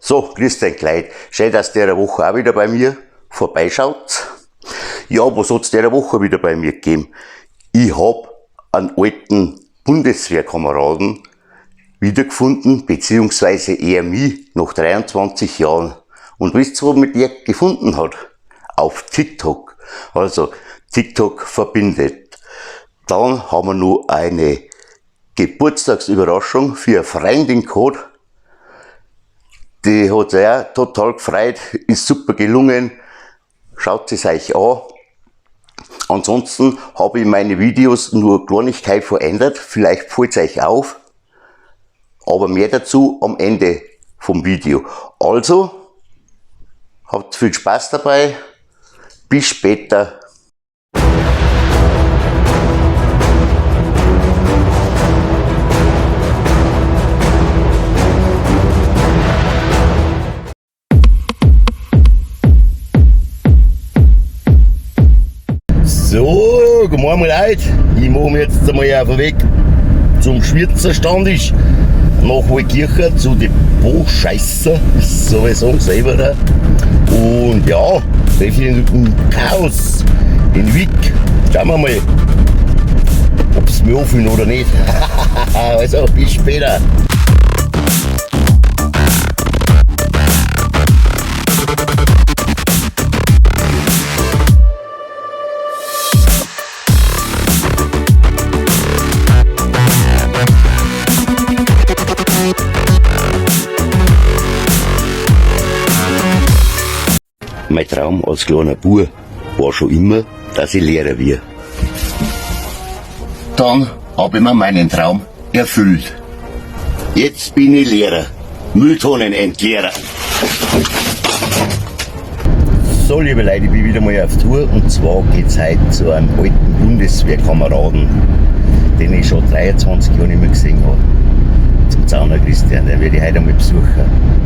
So, grüß dich Leute. Schön, dass der Woche auch wieder bei mir vorbeischaut. Ja, was hat's der Woche wieder bei mir gegeben? Ich hab einen alten Bundeswehrkameraden wiedergefunden, beziehungsweise er mich nach 23 Jahren. Und wisst ihr, wo mich der gefunden hat? Auf TikTok. Also, TikTok verbindet. Dann haben wir noch eine Geburtstagsüberraschung für eine Freundin gehabt. Die hat sich auch total gefreut, ist super gelungen. Schaut es euch an. Ansonsten habe ich meine Videos nur Kleinigkeit verändert. Vielleicht fällt es euch auf. Aber mehr dazu am Ende vom Video. Also, habt viel Spaß dabei. Bis später. So, guten Morgen Leute. Ich mache mich jetzt einmal auf den Weg zum Schwierzer Standisch nach Waldkirchen zu den Boscheißer, so ich sagen selber da. Und ja, treffe ich im Chaos in Wick. Schauen wir mal, ob es mir anfühlen oder nicht. Also, bis später. Mein Traum als kleiner Bub war schon immer, dass ich Lehrer wird. Dann habe ich mir meinen Traum erfüllt. Jetzt bin ich Lehrer, Mülltonnenentleerer. So, liebe Leute, ich bin wieder mal auf Tour und zwar geht's heute zu einem alten Bundeswehrkameraden, den ich schon 23 Jahre nicht mehr gesehen habe. Zum Zauner Christian, den werde ich heute einmal besuchen.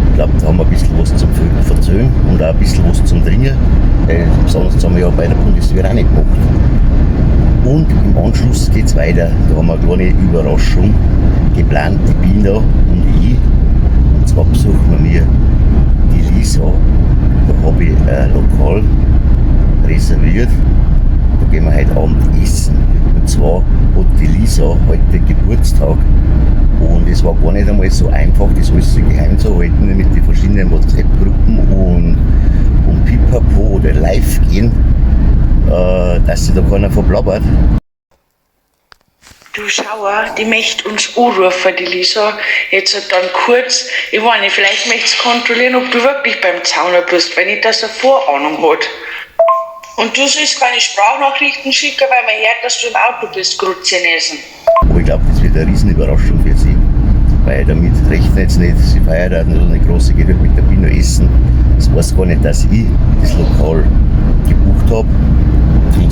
Ich glaube, da haben wir ein bisschen was zum Verzöhn und auch ein bisschen was zum Trinken, weil sonst haben wir ja bei der Bundeswehr auch nicht gemacht. Und im Anschluss geht's weiter. Da haben wir eine kleine Überraschung geplant, die Bina und ich. Und zwar besuchen wir die Lisa. Da habe ich ein Lokal reserviert. Da gehen wir heute Abend essen. Und zwar hat die Lisa heute Geburtstag. Und es war gar nicht einmal so einfach, das alles geheim zu halten mit den verschiedenen WhatsApp-Gruppen und Pipapo oder live gehen, dass sich da keiner verplappert. Du Schauer, die möchte uns anrufen, die Lisa. Jetzt halt dann kurz, ich weiß nicht, vielleicht möchtest du kontrollieren, ob du wirklich beim Zauner bist, weil nicht, dass er Vorahnung hat. Und du sollst keine Sprachnachrichten schicken, weil man hört, dass du im Auto bist, Grutzenesen. Aber ich glaube, das wird eine Riesenüberraschung für sie, weil damit rechnet sie nicht. Sie feiert auch nicht so eine große, geht halt mit der Bino essen. Das weiß gar nicht, dass ich das Lokal gebucht habe.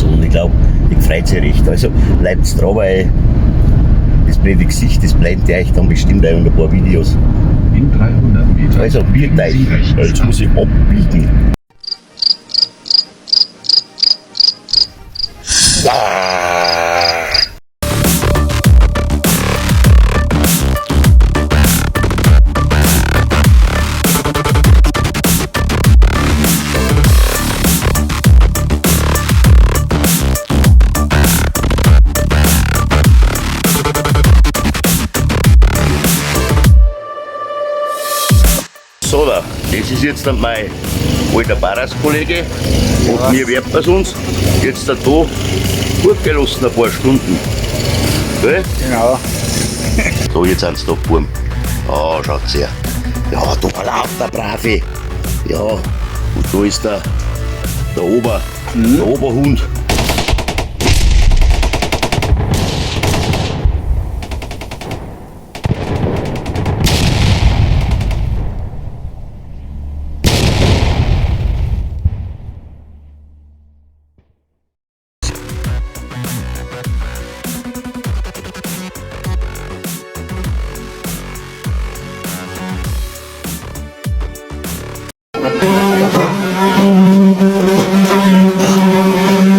Und ich glaube, die freut sich recht. Also bleibt dran, weil das blöde Gesicht, das bleibt euch dann bestimmt auch in ein paar Videos. In 300 Metern. Also Bierteig, biegen Sie rechts jetzt ab. muss ich abbiegen. So, da, das ist jetzt dann mein alter Barras-Kollege. Und wir werfen es uns jetzt da gut gelassen ein paar Stunden. Gell? Genau. So, jetzt sind sie da, Burm. Ah, schaut's her. Ja, da läuft der Brave. Ja, und da ist der der Oberhund.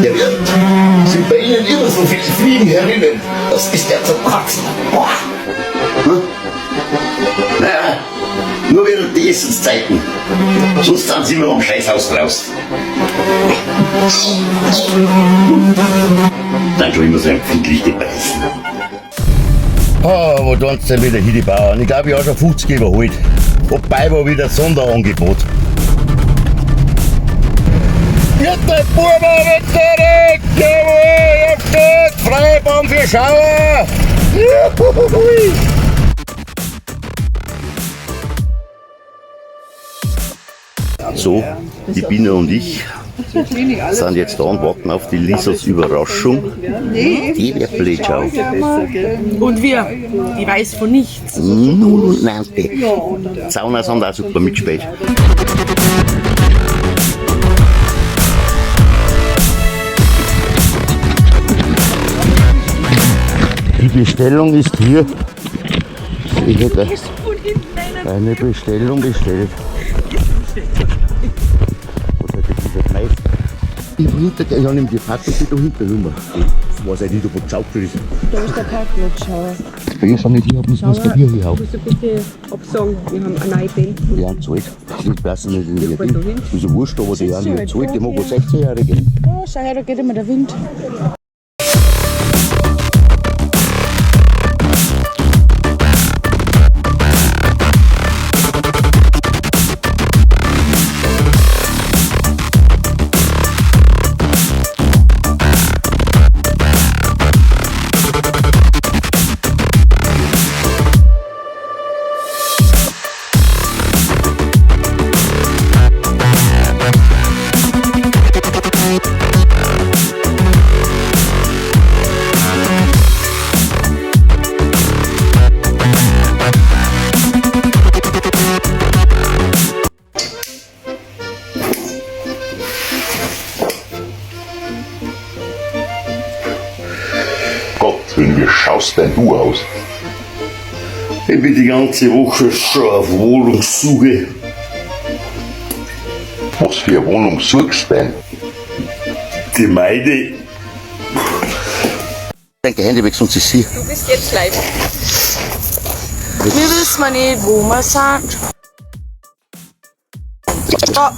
Der Wirt, sind bei Ihnen immer so viele Fliegen herinnen. Das ist ja zum Kotzen. Boah. Hm? Naja, Nur während die Essenszeiten. Sonst sind sie immer am Scheißhaus draußen. Dann schon immer so empfindlich, die Preisen. Ah, wo tun sie denn wieder hin, die Bauern? Ich glaube, ich habe schon 50 überholt. Wobei war wieder Sonderangebot. Bitte, Buben, bitte, jawohl, auf geht's, Freibahn für Schauer! Juhui. So, die Biene und ich sind jetzt da und warten auf die Lisas Überraschung. Die wird blöd schauen. Und wir, die weiß von nichts. Null und Nante. Zauner sind auch super mitgespielt. Die Bestellung ist hier. Ich hätte eine Bestellung bestellt. Was hat dieser Kneif? Ich hinter, ich habe ihm die Packung die da hinten rum. Ich weiß nicht, ob er gesaugt ist. Da ist der Parkplatz, schau. Wir sind nicht hier, müssen wir das Bier hier haben. Musst du bitte absagen, wir haben eine neue Band. Die haben zahlt. Die passen nicht in ihr Ding. Ist ja wurscht, aber die haben nicht zahlt. Die machen 16-Jährige. Oh, schau her, da geht immer der Wind. Gott, wie schaust denn du aus? Ich bin die ganze Woche schon auf Wohnungssuche. Was für eine Wohnung suchst du denn? Die meine. Danke, Handy weg, sonst ist sie. Du bist jetzt live. Wir wissen nicht, wo wir sind. Ah.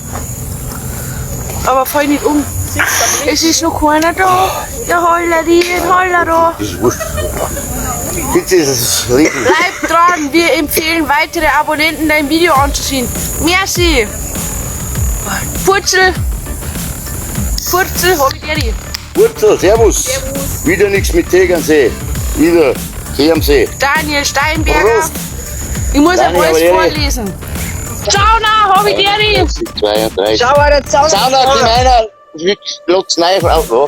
Aber fall nicht um. Es ist noch keiner da. Der Heuler, die Heuler da. Das ist wurscht. Bitte ist es reden. Bleib dran, wir empfehlen weitere Abonnenten dein Video anzusehen. Merci. Purzel. Purzel, hab ich dir. Wurzel, servus. Servus. Wieder nichts mit Tegernsee. Wieder Tee am See. Daniel Steinberger. Prost. Ich muss ja Daniel, alles aber vorlesen. Ciao, na, hab ich dir. 32. Schau, der Zaun. Sauna, die meiner. Lot's rein, auf, ja.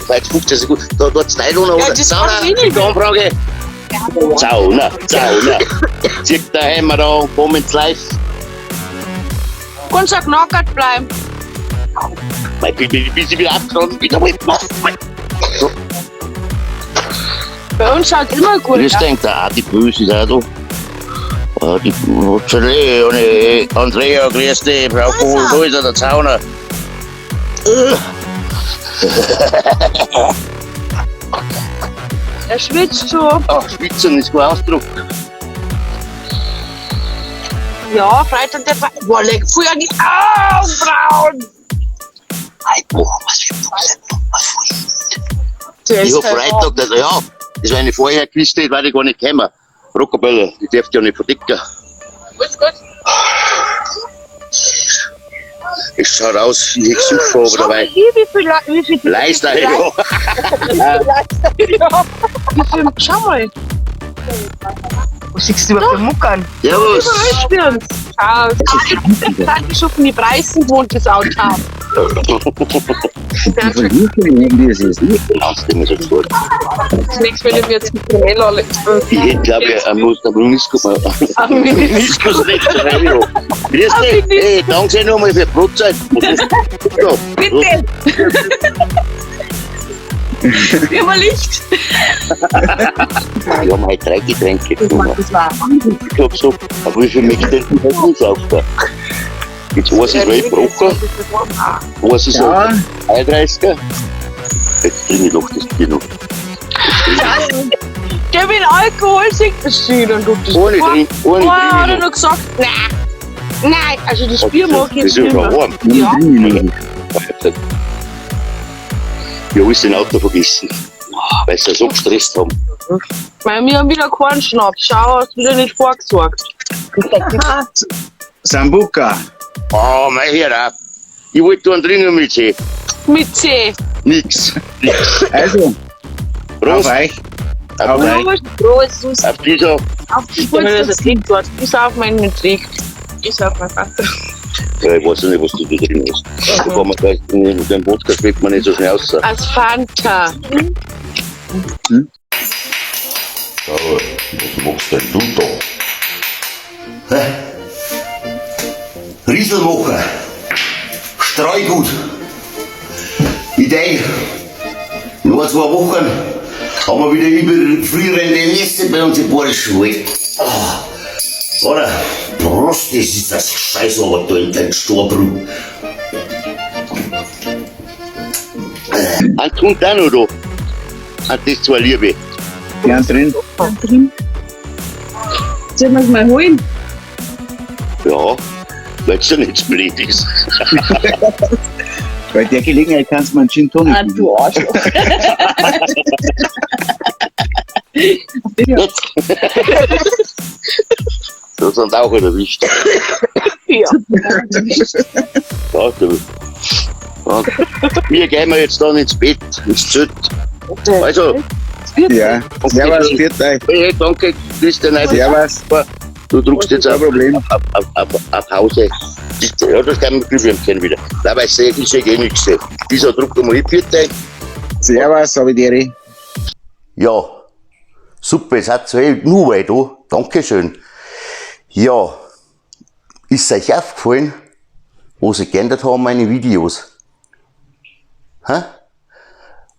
Weit guckt das gut. Da tut's rein, oder? Ja, das Sauna, war wenig. die Anfrage. Sauna, Sauna. Zirkt daheim da und komm ins Live. Kannst du knackert bleiben. Mein, bin ich wieder abgerannt, wieder mal gemacht. Bei uns schaut immer gut Grüß aus. dich, der Adi Bös ist auch da. Adi Bös, Andrea, grüß dich, Frau Kohl, da ist er, der Zauner. Er schwitzt schon. Ach, Schwitzen ist kein Ausdruck. Ja, Freitag der Fe Boah, leck, voll an die Augenbrauen. Ei, boah, was für ein Ich hab Freitag, das, ja, das war eine vorher gewusst hätte, war ich gar nicht gekommen. Rockerbälle, die darf ja nicht verdicken. Gut, gut. Es schaut aus, ich hätte super, aber Schau mal dabei. hier, wie viel, wie viel Leister, ja. Ja. Wie viel, schau mal. Was siehst du überhaupt für Muckern? Servus. Überall spüren's. Schau, sind die schon von den Preisen gewohnt, das Auto. Das nächste Mal, wenn wir jetzt mit dem Ella Ich hätte, glaube ich, am Meniskus. Am Meniskus. Meniskus rechts rein. ja. Grüß dich. Hey, danke nochmal für die Brotzeit. Ja. Bitte! Wir haben Licht! Wir haben heute 3 Getränke genommen. Das war Ich hab so, aber wie viel möchte ich denn heute nicht saufen? Jetzt eins ist Weltbrocker, eins ist ja. 31er. Jetzt trinke ich doch das Bier noch. Der mit Alkohol sieht das sie, dann tut das. Ohne Vor- drin, ohne Vorher hat er drin. noch gesagt, nein, nein, also das Bier mag ich Das jetzt ist ja nicht schon mehr. warm. Ja. Ich hab alles im Auto vergessen, weil sie so gestresst haben. Weil wir haben wieder keinen Schnaps. Schau, hast wieder nicht vorgesorgt. Sambuca. Ah, mein Herr, auch. Ich wollte einen trinken mit C. Mit C. Nix. Nix. Also, Prost. auf euch. Auf, Auf euch. Prost. auf dieser. Auf die Geburtstagskind dort. Ich sauf meinen Trick. Ich sauf mein Vater. Ja, ich weiß ja nicht, was du da drin hast. Da kann man gleich mit dem Wodka schmeckt man nicht so schnell raus. Als Fanta. Aber was machst denn du da? Hä? Rieselmacher. Streugut. Ich denk, nur 2 Wochen haben wir wieder überfrierende Nässe bei uns im Bayerischen Wald. Ah, Oder? Prost, das ist das Scheiß aber da in dein Storbrück. Ein kommt auch noch da. Und das zwei Liebe. Gern drin. Sollen wir es mal holen? Ja, weil's ja nicht so blöd ist. Bei der Gelegenheit kannst du mir einen Gin Tonic Ah, geben. du Arschloch. Das sind auch erwischt. Ja. Ja, du. Ja. Wir gehen wir jetzt dann ins Bett, ins Zelt. Also, Ja. Servus, viert euch. hey, danke, Christian. Servus. Du druckst jetzt Kein auf, Problem. auf Hause. Ja, das kann man Glühwürmchen wieder. Nein, weil ich seh eh nichts. Dieser druckt einmal hin, bitte. Servus, hab ich die. Ja, super, es hat so nur weit da. Dankeschön. Ja, ist euch aufgefallen, wo sie geändert haben, meine Videos? Hä?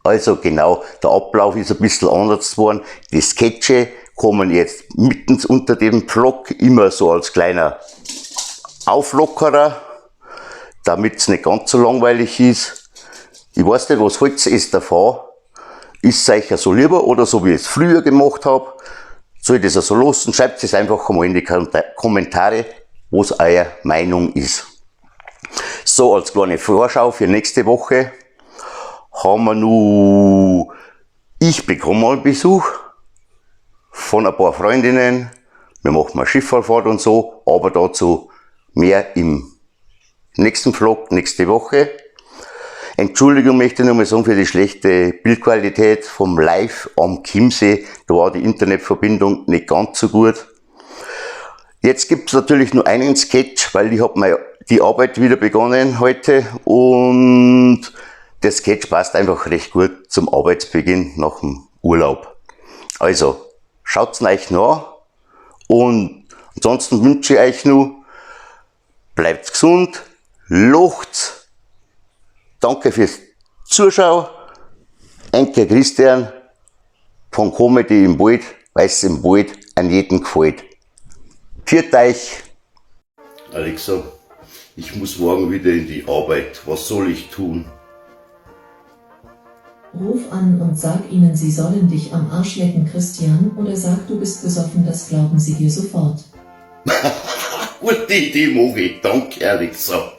Also genau, der Ablauf ist ein bisschen anders geworden. Die Sketche kommen jetzt mitten unter dem Vlog immer so als kleiner Auflockerer, damit es nicht ganz so langweilig ist. Ich weiß nicht, was heute ist davon. Ist es euch ja so lieber oder so, wie ich es früher gemacht habe? Soll ich das so lassen? Schreibt es einfach mal in die Kommentare, was eure Meinung ist. So, als kleine Vorschau für nächste Woche haben wir nur, ich bekomme mal Besuch von ein paar Freundinnen. Wir machen mal Schifffahrt und so, aber dazu mehr im nächsten Vlog, nächste Woche. Entschuldigung möchte ich nochmal sagen für die schlechte Bildqualität vom Live am Chiemsee. Da war die Internetverbindung nicht ganz so gut. Jetzt gibt's natürlich nur einen Sketch, weil ich habe die Arbeit wieder begonnen heute und der Sketch passt einfach recht gut zum Arbeitsbeginn nach dem Urlaub. Also, schaut's euch nach und ansonsten wünsche ich euch nur, bleibt gesund, lacht's. Danke fürs Zuschauen. Enkel Christian von Comedy im Wald, weil's im Wald an jedem gefällt. Pfiat euch! Alexa, ich muss morgen wieder in die Arbeit. Was soll ich tun? Ruf an und sag ihnen, sie sollen dich am Arsch lecken, Christian, oder sag, du bist besoffen, das glauben sie dir sofort. Gute Idee, Mogi. Danke, Alexa.